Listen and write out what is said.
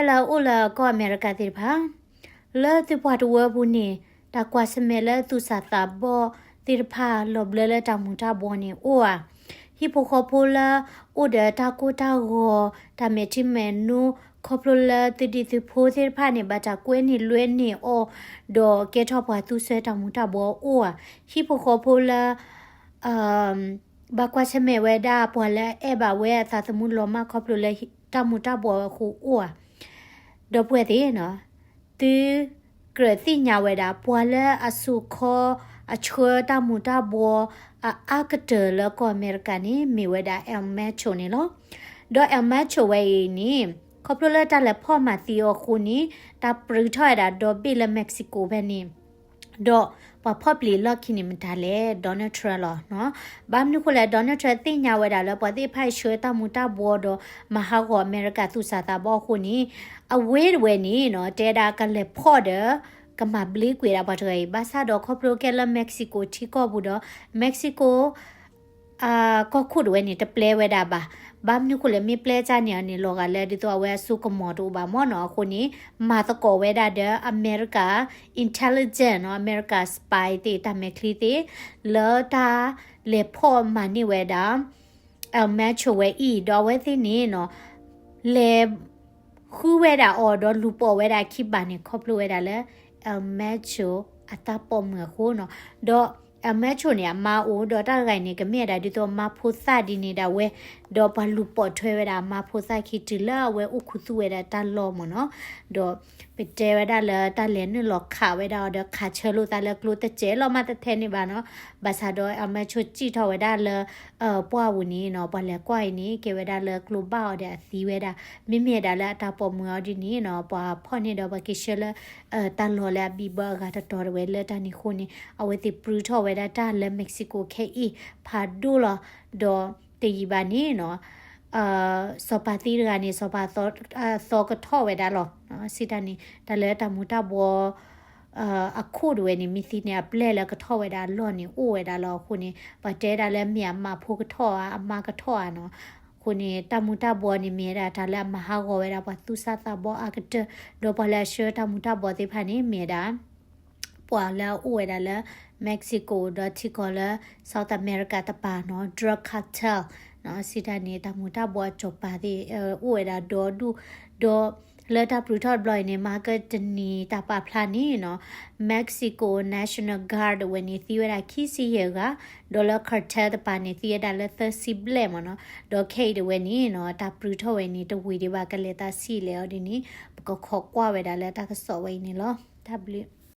လၢအိၣ်လၢကီၢ်အမဲရကၤသ့ၣ်တဖၣ် လၢသုပှၤတဝၢပူၤန့ၣ် တၢ်ကွၢ်ဆၢၣ်မဲာ်လၢသူၣ်စၢ်သးဘီၣ်သ့ၣ်တဖၣ် လီၤဘျၢလၢတၢ်မူၤတၢ်ဘှီန့ၣ်အိၣ်ဧါ. ဟံၣ်ဖိဃီဖိလၢအိၣ်ဒီးတၢ်ကိၢ်တၢ်ဂီၤ တၢ်မဲာ်ထံမဲာ်နိ ခီဖျိလၢသုဒံၣ်သုဖိသ့ၣ်တဖၣ်န့ၣ် ဘၣ်တၢ်ကွဲန့ၢ်လွဲန့ၢ်အီၤ ဒီးကဲထီၣ်ပှၤသူစွဲတၢ်မူၤတၢ်ဘှီအိၣ်ဧါ. ဟံၣ်ဖိဃီဖိလၢ ဘၣ်ကွၢ်ဆၢၣ်မဲာ်ဝဲဒၣ်ပှၤလၢအအဲၣ်ဘၣ်ဝဲအသးသမူလီၤမၢ်ခီဖျိလၢတၢ်မူၤတၢ်ဘှီအဃိအိၣ်ဧါ. ဒီပုၢ်ဝဲၢ်သ့ၣ်နီၤ, သုကြၢးသ့ၣ်ညါဝဲဒၣ် ပှၤလၢအစိာ်ခီအဆှၢတၢ်မူၤတၢ်ဘှီ အအါကတၢၢ်လၢကီၢ်အမဲရကၤန့ၣ် မ့ၢ်ဝဲဒၣ် El Macho န့ၣ်လီၤ. ဒီး El Macho ဝဲအံၤန့ၣ် ခီဖျိလၢတၢ်လဲၤဖီၣ်မၤသံအီၤအဃိန့ၣ် တၢ်ပြူထီၣ်ဝဲဒၣ်ဒီဘ့ၣ်လၢ Mexico ဖဲန့ၣ် ဒီးပှၤဖီၣ်ပျံၤလီၢ်ခံန့ၣ်မတၤလဲၣ်, Donald Trump လီၤ. ဘၣ်မနုၤဃိလဲၣ် Donald Trump သ့ၣ်ညါဝဲဒၣ်လၢပှၤသ့ၣ်တဖၣ်အံၤဆှၢတၢ်မူၤတၢ်ဘှီဒီး မၤဟးဂီၤအမဲရကၤသူၣ်စၢ်သးဘီၣ်အဃိန့ၣ် အဝဲတဝဲန့ၣ်နီၤ တဲဒၣ်ကလဲၤဖီၣ်ဒီး ကမၤဘျ့ကွံာ်ဒၣ်ပှၤတဂၤအံၤ ဘၣ်ဆၣ်ဒီးခီဖျိကဲလၢ Mexico ထံကီၢ်ပူၤဒီး Mexico ကီၢ်ခိၣ်တဝဲန့ၣ် တပျဲဝဲဒၣ်ဘၣ်. ဘၣ်မနုၤဃိလဲၣ် မ့ၢ်ပျဲကၢ်န့ၣ်န့ၣ် လီၤဂာ်လၢဒ်သိးအဝဲအစိကမီၤတအိၣ်ဘၣ်မ့ၢ်နီၤ. အဃိန့ၣ် မၤသကိးဝဲဒၣ်ဒီး အမဲရကၤ intelligence နီၤ, အမဲရကၤ spy သ့ၣ် တၢ်မဲာ်ချံသ့ၣ် လၢတၢ်လဲၤဖီၣ်မၤန့ၢ်ဝဲဒၣ် El Macho ဝဲအံၤ ဒီးအဝဲသ့ၣ်န့ၣ်နီၤ လဲၤ ဃုဝဲဒၣ်အီၤဒီးလူၤပိာ်ဝဲဒၣ်ခံဘၣ်န့ၣ် ခီဖျိဝဲဒၣ်လၢ El Macho အတၢ်ပိာ်မုၣ်အဃိနီၤ. ဒီး El Macho န့ၣ် အမါအိၣ်ဒီးတၢ်တဂၤအံၤန့ၣ် ကမ့ၢ်ဝဲဒၣ်ဒ်သိးမါဖိသၣ်ဒ်န့ၣ်ဒၣ်ဝဲ, ဒီးပှၤလူၤပိာ်ထွဲဝဲဒၣ်မါဖိသၣ်ခံတုၤလၢအဝဲအိၣ်ခူသူၣ်ဝဲဒၣ်တၢ်လီၢ်မ့ၢ်နီၤ. ဒီးပတဲဝဲဒၣ်လၢတၢ်လဲၤနုာ်လီၤခးဝဲဒၣ်အီၤဒီး ခးဆၢလိာ်သးလၢကျိတစဲးလီၤမး တထဲန့ၣ်ဘၣ်နီၤ. ဘၣ်ဆၣ်ဒီး El Macho စံၣ်ထီၣ်ဝဲဒၣ်လၢ ပှၢ်ပူၤန့ၣ်နီၤ, ပှၤလဲၤကွၢ်အံၤန့ၣ် ကဲဝဲဒၣ်လၢကျိဘၣ်အီၤဒီးအသံဝဲဒၣ်, မ့မ့ၢ်ဒၣ်လၢအတၢ်ပိာ်မုၣ်အီၤဒ်န့ၣ်နီၤ, ပှၤဖီၣ်န့ၢ်ဒီးပှၤက့ၤဆှၢလၢ တၢ်လီၢ်လၢအဘံၣ်ဘၢအဂၤတတီၤတဝဲလၢတၢ်န့ၣ်အဃိန့ၣ် အဝဲသ့ၣ်ပြူထီၣ်ဝဲဒၣ်တၢ်လၢ Mexico ခဲအံၤ ဖးဒိၣ်လီၤ. ဒီးတယံာ်ဘၣ်န့ၣ်နီၤ စီၤပၤသံတဂၤန့ၣ် စီၤပၤသီကထီၣ်ဝဲဒၣ်လီၤ. စံးတၢ်န့ၣ် တၢ်လၢတၢ်မူၤတၢ်ဘှီ အခိၣ်တဝဲန့ၣ် မ့ၢ်သံန့ၣ် အပျဲၢ်လၢကထီၣ်ဝဲဒၣ်အလီၢ်န့ၣ်အိၣ်ဝဲဒၣ်လီၤ. အဃိန့ၣ် ပှၤတဲဒၣ်လၢမ့ၢ်အမါဖိကထီၣ်ဧါ အမါကထီၣ်ဧါနီၤ. အဃိန့ၣ် တၢ်မူၤတၢ်ဘှီန့ၣ် မ့ၢ်ဝဲဒၣ်တၢ်လၢအမၤဟးဂီၤဝဲဒၣ်ပှၤသူၣ်စၢ်သးဘီၣ်အါကတၢၢ်, ဒီးပှၤလၢအဆှၢတၢ်မူၤတၢ်ဘှီသ့ၣ်တဖၣ်န့ၣ် မ့ၢ်ဝဲဒၣ် ပှၤလၢအအိၣ်ဝဲဒၣ်လၢ Mexico ဒီးထံကီၢ်လၢ South America တပၤနီၤ, drug cartel စံးတၢ်န့ၣ် တၢ်မူၤတၢ်ဘှီအစီၤပၤသ့ၣ် အိၣ်ဝဲဒၣ်ဒီဒူၣ်, ဒီးလၢတၢ်ပြူထီၣ်တဘျီအံၤန့ၣ် မၤကတနံၤတၢ်ပာ်ဖျါန့ၣ်နီၤ, Mexico National Guard ဝဲန့ၣ် သံဝဲဒၣ်ခံဆံယဲၢ်ဂၤ, ဒီးလၢ cartel တပၤန့ၣ် သံဝဲဒၣ်လၢသၢဆံဘျဲၣ်မ့ၢ်နီၤ, ဒီးခဲအံၤတဝဲန့ၣ်နီၤ တၢ်ပြူထီၣ်ဝဲန့ၣ် တဝံၤဒံးဘၣ် ကလဲၤသးဆံးလဲၣ်အီၤဒ်န့ၣ် ပကခိးကွၢ်ဝဲဒၣ်လၢတၢ်ကစီၣ်ဝဲအံၤန့ၣ်လီၤ. တၢ်ဘျုး